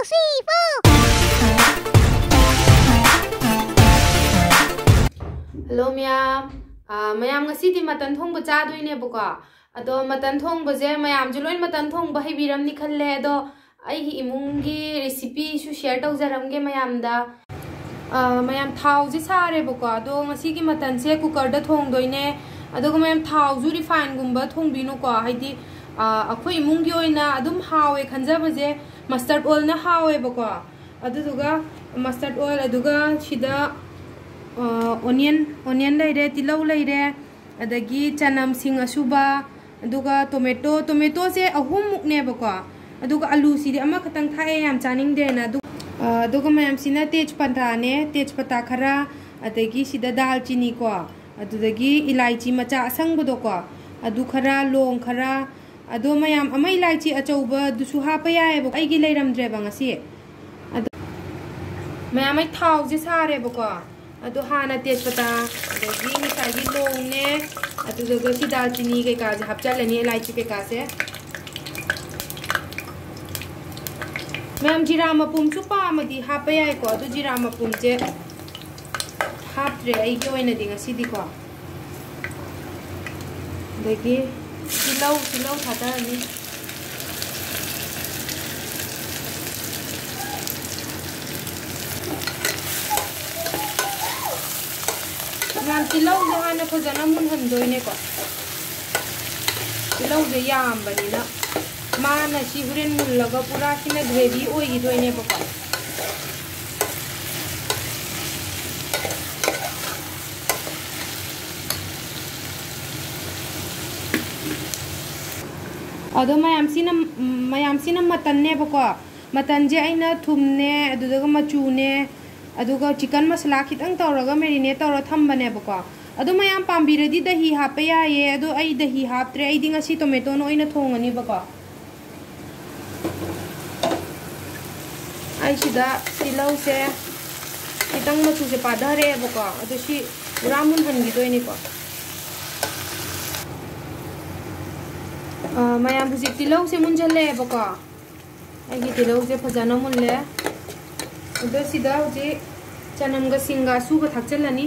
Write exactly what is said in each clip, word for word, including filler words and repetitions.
Hello ꯃꯌꯥꯝ꯫ ꯑꯥ, ꯃꯌꯥꯝ ꯉꯁꯤꯗꯤ ꯃꯇꯟ ꯊꯣꯡꯕ ꯆꯥꯗꯣꯏꯅꯦꯕꯀꯣ꯫ ꯑꯗꯣ ꯃꯇꯟ ꯊꯣꯡꯕꯁꯦ ꯃꯌꯥꯝꯁꯨ ꯂꯣꯏ ꯃꯇꯟ ꯊꯣꯡꯕ ꯍꯩꯕꯤꯔꯝꯅꯤ ꯈꯜꯂꯦ꯫ ꯑꯗꯣ ꯑꯩꯒꯤ ꯏꯃꯨꯡꯒꯤ recipeꯁꯨ share ꯇꯧꯖꯔꯝꯒꯦ ꯃꯌꯥꯝꯗ꯫ ꯑꯥ, ꯃꯌꯥꯝ ꯊꯥꯎꯁꯦ ꯁꯥꯔꯦꯕꯀꯣ꯫ ꯑꯗꯣ ꯉꯁꯤꯒꯤ ꯃꯇꯟꯁꯦ cookerꯗ ꯊꯣꯡꯗꯣꯏꯅꯦ꯫ ꯑꯗꯨꯒ ꯃꯌꯥꯝ ꯊꯥꯎꯁꯨ refineꯒꯨꯝꯕ ꯊꯣꯡꯕꯤꯅꯨꯀꯣ꯫ ꯍꯥꯏꯗꯤ, ꯑꯥ, ꯑꯩꯈꯣꯏ ꯏꯃꯨꯡꯒꯤ ꯑꯣꯏꯅ ꯑꯗꯨꯝ ꯍꯥꯎꯋꯦ ꯈꯟꯖꯕꯁꯦ mustard oilꯅ ꯍꯥꯎꯋꯦꯕꯀꯣ꯫ ꯑꯗꯨꯗꯨꯒ mustard oil, ꯑꯗꯨꯒ ꯁꯤꯗ, ꯑ, onion, onion ꯂꯩꯔꯦ, ꯇꯤꯜꯍꯧ ꯂꯩꯔꯦ, ꯑꯗꯒꯤ ꯆꯅꯝ, ꯁꯤꯡ ꯑꯁꯨꯕ, ꯑꯗꯨꯒ tomato, tomatoꯁꯦ ꯑꯍꯨꯝꯃꯨꯛꯅꯦꯕꯀꯣ, ꯑꯗꯨꯒ ꯑꯂꯨꯁꯤꯗꯤ ꯑꯃꯈꯛꯇꯪ ꯊꯥꯛꯑꯦ, ꯌꯥꯝ ꯆꯥꯅꯤꯡꯗꯦꯅ꯫ ꯑꯗꯨ, ꯑ, ꯑꯗꯨꯒ ꯃꯌꯥꯝꯁꯤꯅ ꯇꯦꯖꯄꯇꯥꯅꯦ, ꯇꯦꯖꯄꯇꯥ ꯈꯔ, ꯑꯗꯒꯤ ꯁꯤꯗ ꯗꯥꯜꯆꯤꯅꯤꯀꯣ, ꯑꯗꯨꯗꯒꯤ ꯏꯂꯥꯏꯆꯤ ꯃꯆꯥ ꯑꯁꯪꯕꯗꯣꯀꯣ, ꯑꯗꯨ ꯈꯔ, ꯂꯣꯡ ꯈꯔ, ꯑꯗꯣ ꯃꯌꯥꯝ ꯑꯃ ꯏꯂꯥꯏꯆꯤ ꯑꯆꯧꯕꯗꯨꯁꯨ ꯍꯥꯞꯄ ꯌꯥꯏꯑꯕ, ꯑꯩꯒꯤ ꯂꯩꯔꯝꯗ꯭ꯔꯦꯕ ꯉꯁꯤ꯫ ꯑꯗꯣ ꯃꯌꯥꯝ ꯑꯩ ꯊꯥꯎꯁꯦ ꯁꯥꯔꯦꯕꯀꯣ꯫ ꯑꯗꯣ ꯍꯥꯟꯅ ꯇꯦꯖꯄꯇꯥ, ꯑꯗꯒꯤ ꯉꯁꯥꯏꯒꯤ ꯂꯣꯡꯅꯦ, ꯑꯗꯨꯗꯨꯒ ꯁꯤ ꯗꯥꯜꯆꯤꯅꯤ ꯀꯩꯀꯥꯁꯦ ꯍꯥꯞꯆꯜꯂꯅꯤ, ꯏꯂꯥꯏꯆꯤ ꯀꯩꯀꯥꯁꯦ꯫ ꯃꯌꯥꯝ ꯖꯤꯔꯥ ꯃꯄꯨꯝꯁꯨ ꯄꯥꯝꯃꯗꯤ ꯍꯥꯞꯄ ꯌꯥꯏꯀꯣ, ꯑꯗꯨ ꯖꯤꯔꯥ ꯃꯄꯨꯝꯁꯦ ꯍꯥꯞꯇ꯭ꯔꯦ ꯑꯩꯒꯤ ꯑꯣꯏꯅꯗꯤ ꯉꯁꯤꯗꯤꯀꯣ꯫ ꯑꯗꯒꯤ ꯇꯤꯜꯍꯧ, ꯇꯤꯜꯍꯧ ꯊꯥꯗꯔꯅꯤ꯫ ꯃꯌꯥꯝ ꯇꯤꯜꯍꯧꯁꯦ ꯍꯥꯟꯅ ꯐꯖꯅ ꯃꯨꯟꯍꯟꯗꯣꯏꯅꯦꯀꯣ꯫ ꯇꯤꯜꯍꯧꯁꯦ ꯌꯥꯝꯕꯅꯤꯅ ꯃꯥꯅ ꯁꯤ ꯍꯣꯔꯦꯟ ꯃꯨꯜꯂꯒ ꯄꯨꯔꯥ ꯁꯤꯅ gravy ꯑꯣꯏꯈꯤꯗꯣꯏꯅꯦꯕꯀꯣ꯫ ꯑꯗꯣ ꯃꯌꯥꯝꯁꯤꯅ, ꯃꯌꯥꯝꯁꯤꯅ ꯃꯇꯟꯅꯦꯕꯀꯣ꯫ ꯃꯇꯟꯁꯦ ꯑꯩꯅ ꯊꯨꯝꯅꯦ, ꯑꯗꯨꯗꯨꯒ ꯃꯆꯨꯅꯦ, ꯑꯗꯨꯒ chicken masala ꯈꯤꯇꯪ ꯇꯧꯔꯒ marinate ꯇꯧꯔ ꯊꯝꯕꯅꯦꯕꯀꯣ꯫ ꯑꯗꯣ ꯃꯌꯥꯝ ꯄꯥꯝꯕꯤꯔꯗꯤ ꯗꯍꯤ ꯍꯥꯞꯄ ꯌꯥꯏꯌꯦ, ꯑꯗꯣ ꯑꯩ ꯗꯍꯤ ꯍꯥꯞꯇ꯭ꯔꯦ, ꯑꯩꯗꯤ ꯉꯁꯤ tomatoꯅ ꯑꯣꯏꯅ ꯊꯣꯡꯉꯅꯤꯕꯀꯣ꯫ ꯑꯩ ꯁꯤꯗ ꯇꯤꯜꯍꯧꯁꯦ ꯈꯤꯇꯪ ꯃꯆꯨꯁꯦ ꯄꯥꯊꯔꯛꯑꯦꯕꯀꯣ, ꯑꯗꯣ ꯁꯤ ꯄꯨꯔꯥ ꯃꯨꯟꯍꯟꯈꯤꯗꯣꯏꯅꯤꯀꯣ꯫ ꯑ, ꯃꯌꯥꯝ ꯍꯧꯖꯤꯛ ꯇꯤꯜꯍꯧꯁꯦ ꯃꯨꯟꯖꯜꯂꯛꯑꯦꯕꯀꯣ꯫ ꯑꯩꯒꯤ ꯇꯤꯜꯍꯧꯁꯦ ꯐꯖꯅ ꯃꯨꯜꯂꯦ꯫ ꯑꯗꯣ ꯁꯤꯗ ꯍꯧꯖꯤꯛ ꯆꯅꯝꯒ ꯁꯤꯡꯒ ꯑꯁꯨꯕ ꯊꯥꯛꯆꯤꯜꯂꯅꯤ꯫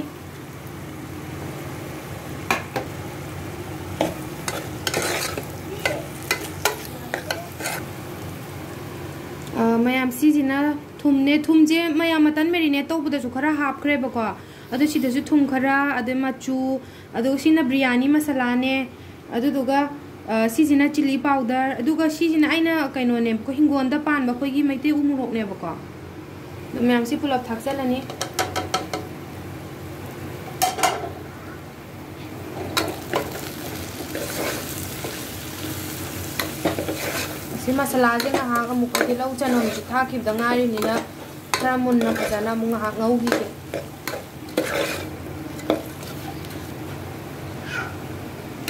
ꯑ, ꯃꯌꯥꯝ, ꯁꯤꯁꯤꯅ ꯊꯨꯝꯅꯦ꯫ ꯊꯨꯝꯁꯦ ꯃꯌꯥꯝ ꯃꯇꯟ marinate ꯇꯧꯕꯗꯁꯨ ꯈꯔ ꯍꯥꯞꯈ꯭ꯔꯦꯕꯀꯣ꯫ ꯑꯗꯨ ꯁꯤꯗꯁꯨ ꯊꯨꯝ ꯈꯔ, ꯑꯗꯩ ꯃꯆꯨ, ꯑꯗꯨꯒ ꯁꯤꯅ ꯕ꯭ꯔꯤꯌꯥꯅꯤ ꯃꯁꯥꯂꯥꯅꯦ꯫ ꯑꯗꯨꯗꯨꯒ, ꯑ, ꯁꯤꯁꯤꯅ chilli powder, ꯑꯗꯨꯒ ꯁꯤꯁꯤꯅ ꯑꯩꯅ ꯀꯩꯅꯣꯅꯦꯕꯀꯣ, ꯍꯤꯡꯒꯣꯜꯗ ꯄꯥꯟꯕ ꯑꯩꯈꯣꯏꯒꯤ ꯃꯩꯇꯩ ꯎ ꯃꯣꯔꯣꯛꯅꯦꯕꯀꯣ꯫ ꯑꯗꯨ ꯃꯌꯥꯝꯁꯤ ꯄꯨꯂꯞ ꯊꯥꯛꯆꯜꯂꯅꯤ꯫ ꯑꯁꯤ ꯃꯁꯥꯂꯥꯁꯦ ꯉꯥꯏꯍꯥꯛ ꯑꯃꯨꯛ, ꯇꯤꯜꯍꯧ ꯆꯅꯝꯁꯤ ꯊꯥꯛꯈꯤꯕꯗ ꯉꯥꯏꯔꯤꯕꯅꯤꯅ ꯈꯔ ꯃꯨꯟꯅ ꯐꯖꯅ ꯑꯃꯨꯛ ꯉꯥꯏꯍꯥꯛ ꯉꯧꯈꯤꯒꯦ꯫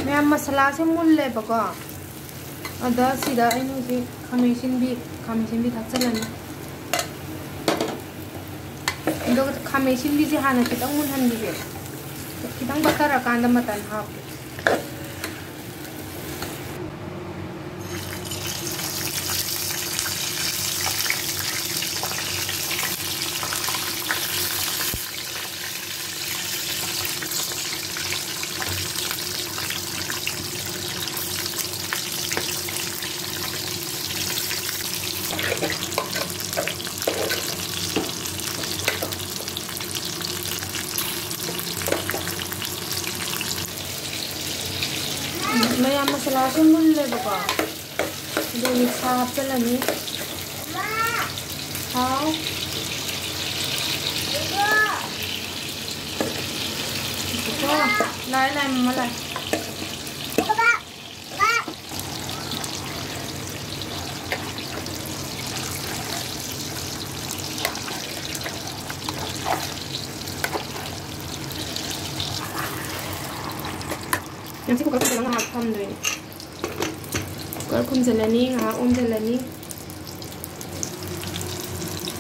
ꯃꯌꯥꯝ, ꯃꯁꯥꯂꯥꯁꯦ ꯃꯨꯜꯂꯦꯕꯀꯣ꯫ ꯑꯗ ꯁꯤꯗ ꯑꯩꯅ ꯍꯧꯖꯤꯛ ꯈꯥꯃꯦꯟ ꯑꯁꯤꯟꯕꯤ, ꯈꯥꯃꯦꯟ ꯑꯁꯤꯟꯕꯤ ꯊꯥꯛꯆꯜꯂꯅꯤ꯫ ꯑꯗꯨꯒ ꯈꯥꯃꯦꯟ ꯑꯁꯤꯟꯕꯤꯁꯦ ꯍꯥꯟꯅ ꯈꯤꯇꯪ ꯃꯨꯟꯍꯟꯈꯤꯒꯦ꯫ ꯈꯤꯇꯪ ꯄꯠꯊꯔꯀꯥꯟꯗ ꯃꯇꯟ ꯍꯥꯞꯀꯦ꯫ ꯃꯌꯥꯝ, ꯃꯁꯥꯂꯥꯁꯦ ꯃꯨꯜꯂꯦꯕꯀꯣ꯫ ꯑꯗꯨꯒꯤ ꯁꯥ ꯍꯥꯞꯆꯤꯜꯂꯅꯤ꯫ ꯍꯥꯎ꯫ ꯂꯥꯛꯑꯦ, ꯂꯥꯛꯑꯦ, ꯃꯃꯥ ꯂꯥꯛꯑꯦ꯫ ꯉꯁꯤ ꯀꯨꯀꯔ ꯈꯨꯝꯖꯤꯜꯂꯒ ꯉꯥꯏꯍꯥꯛ ꯊꯝꯗꯣꯏꯅꯦ꯫ ꯀꯨꯀꯔ ꯈꯨꯝꯖꯤꯜꯂꯅꯤ, ꯉꯥꯏꯍꯥꯛ ꯑꯣꯟꯁꯤꯜꯂꯅꯤ꯫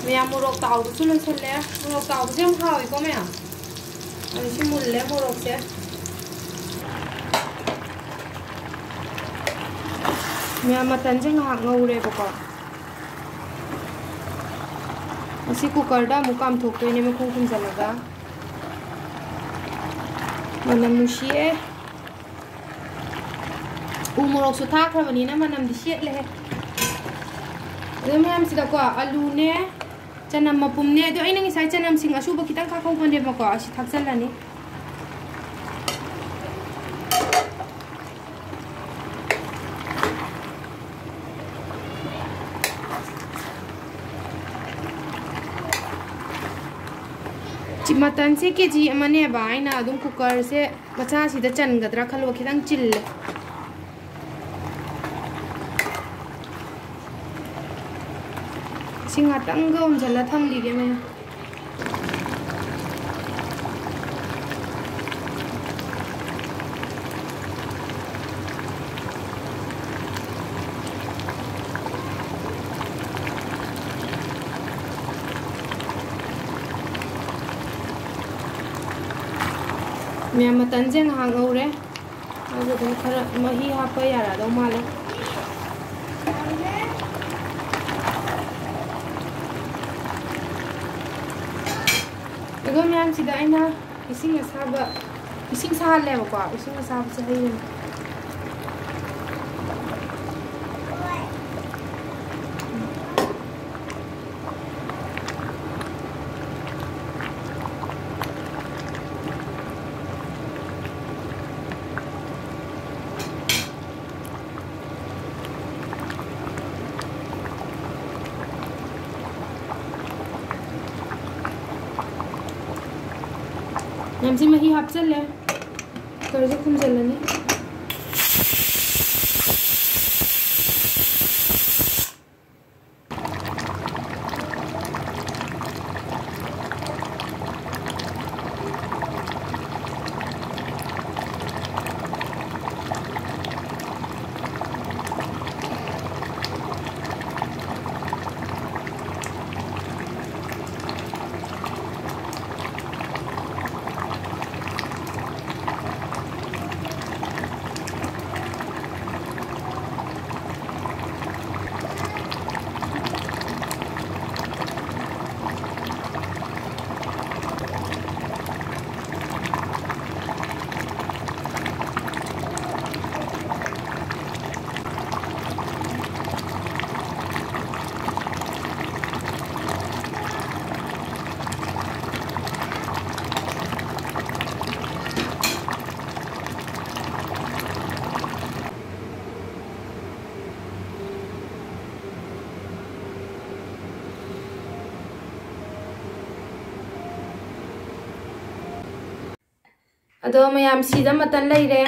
ꯃꯌꯥꯝ, ꯃꯣꯔꯣꯛ ꯇꯥꯎꯕꯁꯨ ꯂꯣꯏꯁꯤꯜꯂꯦ꯫ ꯃꯣꯔꯣꯛ ꯇꯥꯎꯕꯁꯦ ꯌꯥꯝ ꯍꯥꯎꯋꯤꯀꯣ ꯃꯌꯥꯝ꯫ ꯑꯗꯨ ꯁꯤ ꯃꯨꯜꯂꯦ ꯃꯣꯔꯣꯛꯁꯦ꯫ ꯃꯌꯥꯝ, ꯃꯇꯟꯁꯦ ꯉꯥꯏꯍꯥꯛ ꯉꯧꯔꯦꯕꯀꯣ꯫ ꯃꯁꯤ cookerꯗ ꯑꯃꯨꯛ ꯀꯥꯝꯊꯣꯛꯇꯣꯏꯅꯦ, ꯃꯈꯨꯝ ꯈꯨꯝꯖꯤꯜꯂꯒ꯫ ꯃꯅꯝ ꯅꯨꯡꯁꯤꯌꯦ꯫ ꯎ ꯃꯣꯔꯣꯛꯁꯨ ꯊꯥꯛꯈ꯭ꯔꯕꯅꯤꯅ ꯃꯅꯝꯗꯤ ꯁꯦꯠꯂꯦꯍꯦ꯫ ꯑꯗꯨ ꯃꯌꯥꯝꯁꯤꯗꯀꯣ, ꯑꯂꯨꯅꯦ, ꯆꯅꯝ ꯃꯄꯨꯝꯅꯦ, ꯑꯗꯣ ꯑꯩꯅ ꯉꯁꯥꯏ ꯆꯅꯝꯁꯤꯡ ꯑꯁꯨꯕ ꯈꯤꯇꯪ ꯈꯥꯛꯍꯧꯕꯅꯦꯕꯀꯣ, ꯑꯁꯤ ꯊꯥꯛꯆꯜꯂꯅꯤ꯫ ꯁꯤ ꯃꯇꯟꯁꯦ ꯀꯦ ꯖꯤ ꯑꯃꯅꯦꯕ, ꯑꯩꯅ ꯑꯗꯨꯝ cookerꯁꯦ ꯃꯆꯥꯁꯤꯗ ꯆꯟꯒꯗ꯭ꯔꯥ ꯈꯜꯂꯨꯕ, ꯈꯤꯇꯪ ꯆꯤꯜꯂꯦ꯫ ꯁꯤ ꯉꯥꯛꯇꯪꯒ ꯎꯝꯖꯜꯂ ꯊꯝꯈꯤꯒꯦ ꯃꯌꯥꯝ꯫ ꯃꯌꯥꯝ, ꯃꯇꯟꯁꯦ ꯉꯥꯏꯍꯥꯛ ꯉꯧꯔꯦ꯫ ꯑꯗꯨ ꯑꯗꯨꯝ ꯈꯔ ꯃꯍꯤ ꯍꯥꯞꯄ ꯌꯥꯔꯛꯑꯗꯧ ꯃꯥꯜꯂꯦ꯫ ꯑꯗꯣ ꯃꯌꯥꯝꯁꯤꯗ ꯑꯩꯅ ꯏꯁꯤꯡ ꯑꯁꯥꯕ, ꯏꯁꯤꯡ ꯁꯥꯍꯜꯂꯦꯕꯀꯣ, ꯏꯁꯤꯡ ꯑꯁꯥꯕꯁꯦ ꯍꯩꯔꯅꯤ꯫ ꯃꯌꯥꯝꯁꯤ ꯃꯍꯤ ꯍꯥꯞꯆꯜꯂꯦ꯫ Cookerꯁꯦ ꯈꯨꯝꯖꯤꯜꯂꯅꯤ꯫ ꯑꯗꯣ ꯃꯌꯥꯝ, ꯁꯤꯗ ꯃꯇꯟ ꯂꯩꯔꯦ꯫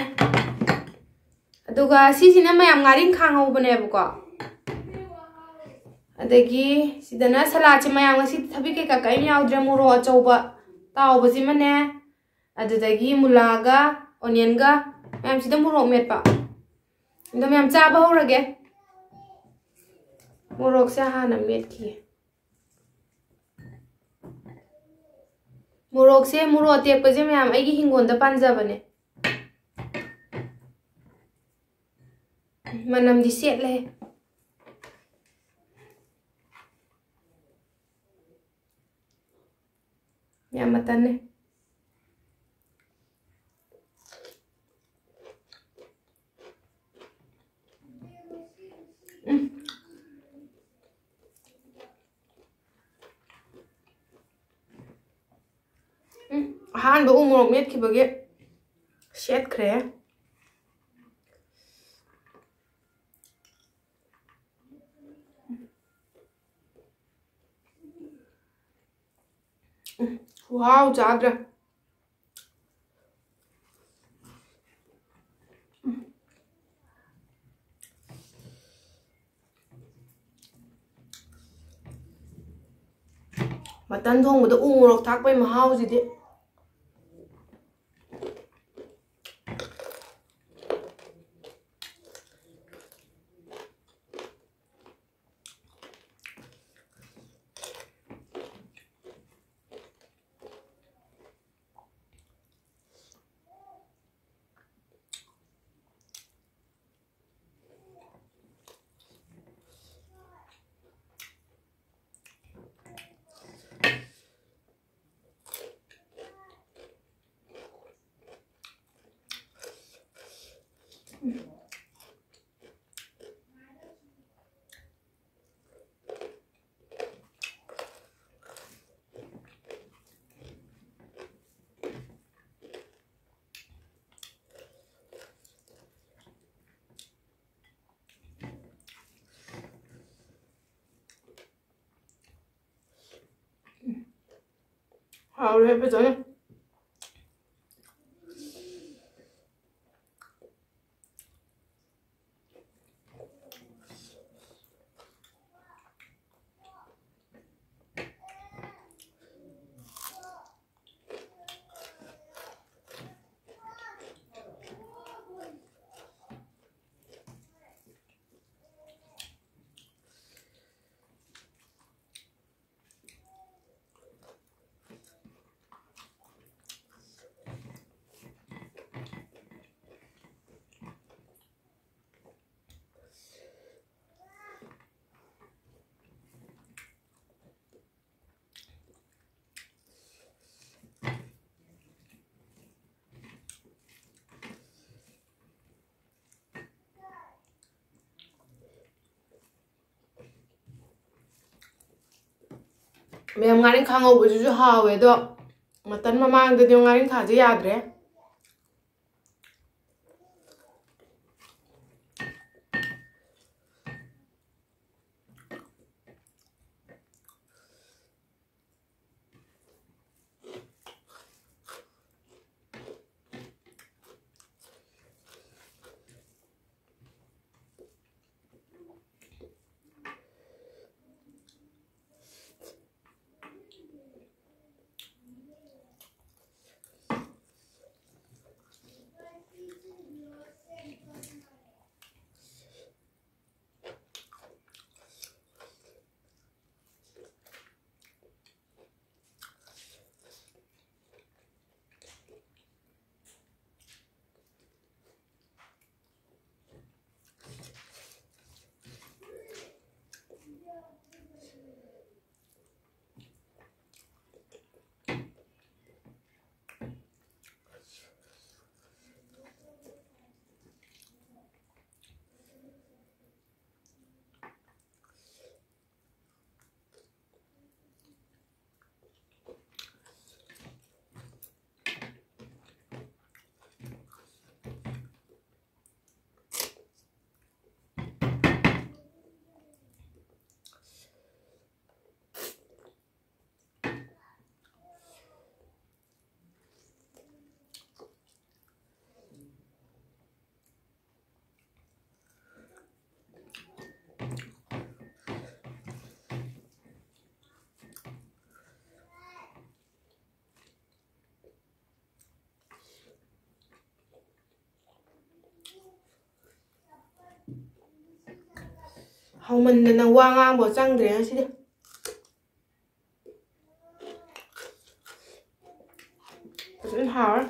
ꯑꯗꯨꯒ ꯁꯤꯁꯤꯅ ꯃꯌꯥꯝ ꯉꯥꯔꯤꯡꯈꯥ ꯉꯧꯕꯅꯦꯕꯀꯣ꯫ ꯑꯗꯒꯤ ꯁꯤꯗꯅ ꯁꯂꯥꯠꯁꯦ ꯃꯌꯥꯝ ꯉꯁꯤꯗꯤ ꯊꯕꯤ ꯀꯩꯀꯥ ꯀꯔꯤꯝ ꯌꯥꯎꯗ꯭ꯔꯦ꯫ ꯃꯣꯔꯣꯛ ꯑꯆꯧꯕ ꯇꯥꯎꯕꯁꯤꯃꯅꯦ, ꯑꯗꯨꯗꯒꯤ ꯃꯨꯂꯥꯒ ꯑꯣꯅꯤꯌꯟꯒ ꯃꯌꯥꯝꯁꯤꯗ ꯃꯣꯔꯣꯛ ꯃꯦꯠꯄ꯫ ꯑꯗꯣ ꯃꯌꯥꯝ ꯆꯥꯕ ꯍꯧꯔꯒꯦ꯫ ꯃꯣꯔꯣꯛꯁꯦ ꯍꯥꯟꯅ ꯃꯦꯠꯈꯤꯒꯦ꯫ ꯃꯣꯔꯣꯛꯁꯦ, ꯃꯣꯔꯣꯛ ꯑꯇꯦꯛꯄꯁꯦ ꯃꯌꯥꯝ ꯑꯩꯒꯤ ꯍꯤꯡꯒꯣꯜꯗ ꯄꯥꯟꯖꯕꯅꯦ꯫ ꯃꯅꯝꯗꯤ ꯁꯦꯠꯂꯦ꯫ ꯌꯥꯝ ꯃꯇꯟꯅꯦ꯫ ꯎꯝ꯫ ꯎꯝ, ꯑꯍꯥꯟꯕ ꯎ ꯃꯣꯔꯣꯛ ꯃꯦꯠꯈꯤꯕꯒꯤ ꯁꯦꯠꯈ꯭ꯔꯦ꯫ ꯎꯝ, ꯈꯨꯍꯥꯎ ꯆꯥꯗ꯭ꯔꯦ꯫ ꯃꯇꯟ ꯊꯣꯡꯕꯗ ꯎ ꯃꯣꯔꯣꯛ ꯊꯥꯛꯄꯩ ꯃꯍꯥꯎꯁꯤꯗꯤ꯫ ꯍꯥꯎꯔꯦ ꯐꯖꯅ꯫ ꯃꯌꯥꯝ, ꯉꯥꯔꯤꯡꯈꯥ ꯉꯧꯕꯁꯤꯁꯨ ꯍꯥꯎꯋꯦ, ꯑꯗꯣ ꯃꯇꯟ ꯃꯃꯥꯡꯗꯗꯤ ꯉꯥꯔꯤꯡꯈꯥꯁꯦ ꯌꯥꯗ꯭ꯔꯦ꯫ ꯍꯥꯎꯃꯟꯗꯅ ꯋꯥ ꯉꯥꯡꯕ ꯆꯪꯗ꯭ꯔꯦ ꯉꯁꯤꯗꯤ꯫ ꯐꯖꯅ ꯍꯥꯎꯔꯦ꯫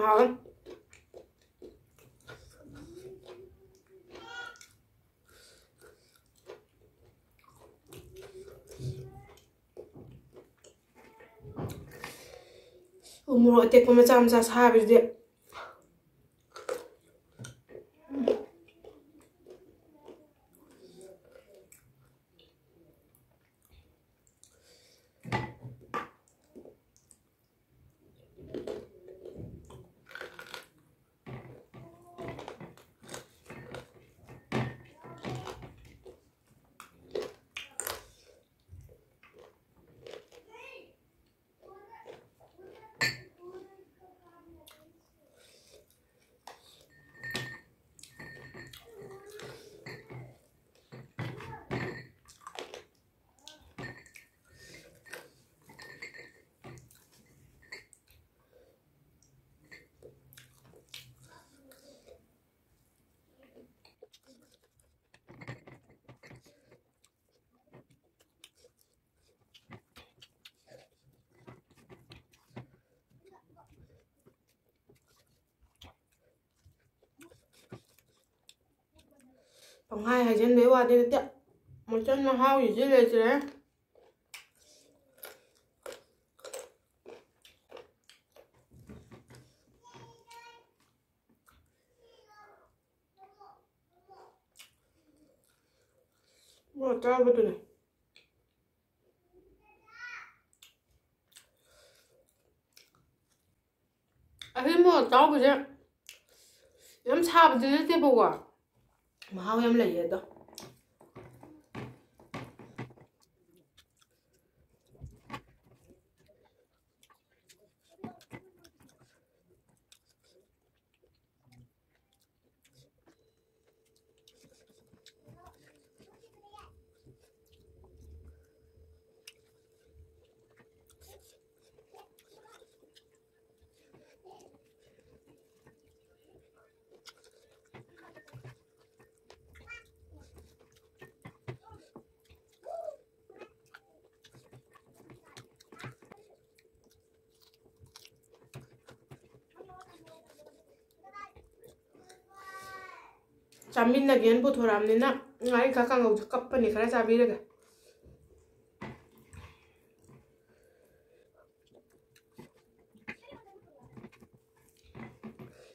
ꯍꯥꯎꯋꯦ꯫ ꯎ ꯃꯣꯔꯣꯛ ꯑꯇꯦꯛꯄ ꯃꯆꯥ ꯃꯆꯥ ꯁꯥꯕꯁꯤꯗꯤ꯫ ꯄꯪꯍꯥꯏ ꯍꯥꯏꯖꯤꯟꯕꯩ ꯋꯥꯗꯤ ꯅꯠꯇꯦ, ꯃꯆꯜ ꯃꯍꯥꯎꯁꯤꯗꯤ ꯂꯩꯇ꯭ꯔꯦ꯫ ꯃꯣꯔꯣꯛ ꯑꯇꯥꯎꯕꯗꯨꯅꯦ꯫ ꯑꯁꯤ ꯃꯣꯔꯣꯛ ꯑꯇꯥꯎꯕꯁꯦ ꯌꯥꯝ ꯁꯥꯕꯗꯤ ꯅꯠꯇꯦꯕꯀꯣ, ꯃꯍꯥꯎ ꯌꯥꯝ ꯂꯩꯌꯦ ꯑꯗꯣ꯫ ꯆꯥꯃꯤꯟꯅꯒꯦꯅ ꯄꯨꯊꯣꯔꯛꯑꯕꯅꯤꯅ ꯉꯥꯔꯤꯡꯈꯥ ꯀꯥꯡꯉꯧꯁꯦ ꯀꯞꯄꯅꯤ, ꯈꯔ ꯆꯥꯕꯤꯔꯒ꯫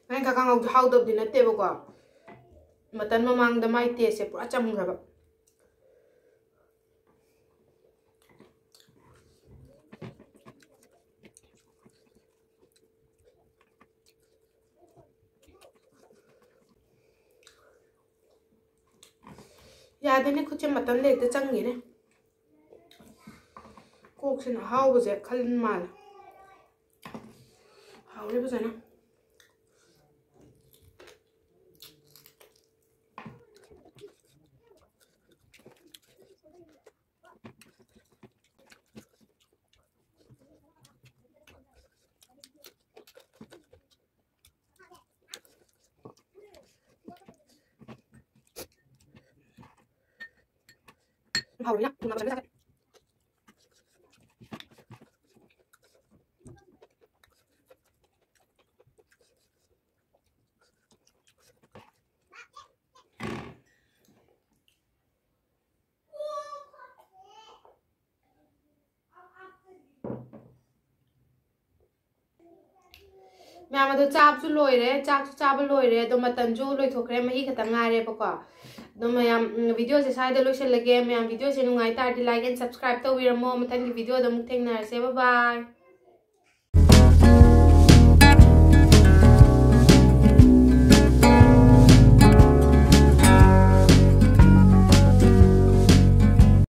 ꯉꯥꯔꯤꯡꯈꯥ ꯀꯥꯡꯉꯧꯁꯦ ꯍꯥꯎꯗꯕꯗꯤ ꯅꯠꯇꯦꯕꯀꯣ, ꯃꯇꯟ ꯃꯃꯥꯡꯗ ꯃꯥꯏ ꯇꯦꯁꯁꯦ ꯄꯨꯔꯥ ꯆꯝꯈ꯭ꯔꯕ꯫ ꯌꯥꯗꯦꯅꯦ, ꯈꯨꯠꯁꯦ ꯃꯇꯟꯗ ꯍꯦꯛꯇ ꯆꯪꯉꯤꯅꯦ꯫ ꯀꯣꯛꯁꯤꯅ ꯑꯍꯥꯎꯕꯁꯦ ꯈꯜ ꯃꯥꯜꯂꯦ꯫ ꯍꯥꯎꯔꯦ ꯐꯖꯅ꯫ ꯍꯥꯎꯔꯤꯅ ꯊꯨꯝ ꯍꯥꯞꯄ ꯆꯥꯅꯤꯡꯉꯦ꯫ ꯃꯌꯥꯝ ꯑꯗꯣ ꯆꯥꯕꯁꯨ ꯂꯣꯏꯔꯦ, ꯆꯥꯛꯁꯨ ꯆꯥꯕ ꯂꯣꯏꯔꯦ, ꯑꯗꯣ ꯃꯇꯟꯁꯨ ꯂꯣꯏꯊꯣꯛꯈ꯭ꯔꯦ, ꯃꯍꯤ ꯈꯛꯇꯪ ꯉꯥꯏꯔꯦꯕꯀꯣ꯫ ꯑꯗꯣ ꯃꯌꯥꯝ, ꯎꯝ, videoꯁꯦ ꯁ꯭ꯋꯥꯏꯗ ꯂꯣꯏꯁꯤꯜꯂꯒꯦ꯫ ꯃꯌꯥꯝ videoꯁꯦ ꯅꯨꯡꯉꯥꯏ ꯇꯥꯔꯗꯤ like and subscribe ꯇꯧꯕꯤꯔꯝꯃꯣ꯫ ꯃꯊꯪꯒꯤ videoꯗ ꯑꯃꯨꯛ ꯊꯦꯡꯅꯔꯁꯦ꯫ Bye bye꯫